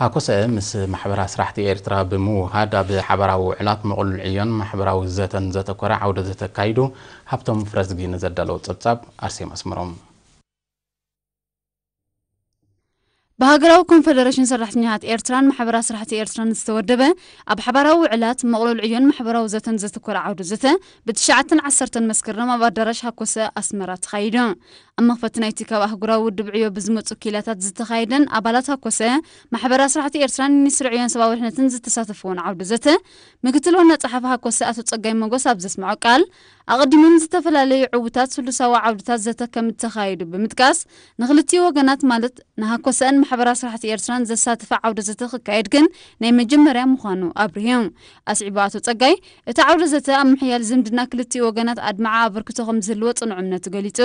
ሃኮሰ ምስ ማሕበራ ስራሕቲ ኤርትራ ብምውሃድ ኣብ ሓበራዊ ውዕላት ምቕሉል ዕዮን ማሕበራዊ ዘተን ዘተኮረ ዓውደ ዘተ ኣካይዱ። ሃብቶም ፍረዝጊ ንዘዳለዎ ጸብጻብ ኣርሴማ ኣስመሮም። ብሃገራዊ ኮንፈደሬሽን ሰራሕተኛታት ኤርትራን ማሕበራ ስራሕቲ ኤርትራን ዝተወደበ ኣብ ሓባራዊ ውዕላት ምቕሉል ዕዮን ማሕበራዊ ዘተን ዘተኮረ ዓውደ ዘተ ብትሽዓተን ዓሰርተን መስከረም ኣብ ኣዳራሽ ሃኮሰ ኣስመራ ተኻይዱ። ኣብ መኽፈቲ ናይቲ ካብ ኣህጉራዊ ውድብ ዕዮ ብዝመጹ ኪላታት ዝተኻየደን ኣባላት ሃኮሰ ማሕበራ ስራሕቲ ኤርትራን ሚኒስትሪ ዕዮን ሰብኣዊ ድሕነትን ዝተሳተፍዎን ዓውደ ዘተ ምክትል ዋና ጸሓፊ ሃኮሰ ኣቶ ጸጋይ መጎስ ኣብ ዘስምዖ ቃል ኣቐዲሞም ዝተፈላለዩ ዕውታት ስሉሳዊ ዓውድታት ዘተ ከም እተኻየዱ ብምጥቃስ ንክልቲኡ ወገናት ማለት ንሃኮሰን ማሕበራ ስራሕቲ ኤርትራን ዘሳተፈ ዓውደ ዘተ ክካየድ ግን ናይ መጀመርያ ምዃኑ ኣብሪሁ። ኣስዒቡ ኣቶ ጸጋይ እቲ ዓውደ ዘተ ኣብ ምሕያል ዝምድና ክልቲኡ ወገናት ኣድማዒ ኣበርክቶ ከም ዝህልዎ ጽኑዕ እምነቱ ገሊጹ።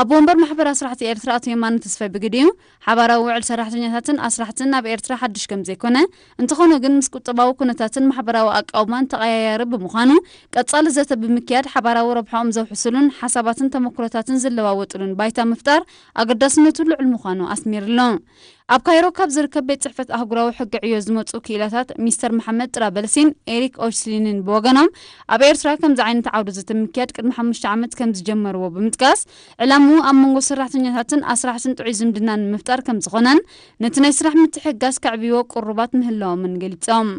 ኣቦ ወንበር ማሕበራ ስራሕቲ ኤርትራ ኣቶ የማነ ተስፋይ ብግዲኡ ሓባራዊ ውዕል ሰራሕተኛታትን ኣስራሕትን ናብ ኤርትራ ሓድሽ ከም ዘይኮነ እንተኾነ ግን ምስ ቁጠባዊ ኩነታትን ማሕበራዊ ኣቃውማን ተቐያያሪ ብምዃኑ ቀጻሊ ዘተ ብምክያድ ሓባራዊ ረብሓኦም ዘውሕስሉን ሓሳባትን ተመክሮታትን ዝለዋወጥሉን ባይታ ምፍጣር ኣገዳስነቱ ልዑል ምዃኑ ኣስሚርሉ። ኣብ ካይሮ ካብ ዝርከብ ቤት ጽሕፈት ኣህጉራዊ ሕጊ ዕዮ ዝመጹ ክኢላታት ሚስተር መሓመድ ጥራበልሲን ኤሪክ ኦችስሊንን ብወገኖም ኣብ ኤርትራ ከምዚ ዓይነት ዓውደ ዘተ ምክያድ ቅድሚ ሓሙሽተ ዓመት ከም ዝጀመርዎ ብምጥቃስ ዕላምኡ ኣብ መንጎ ሰራሕተኛታትን ኣስራሕትን ጥዑይ ዝምድና ንምፍጣር ከም ዝኾነን ነቲ ናይ ስራሕ ምትሕግጋዝ ከዕብይዎ ቅሩባት ምህላዎምን ገሊጾም።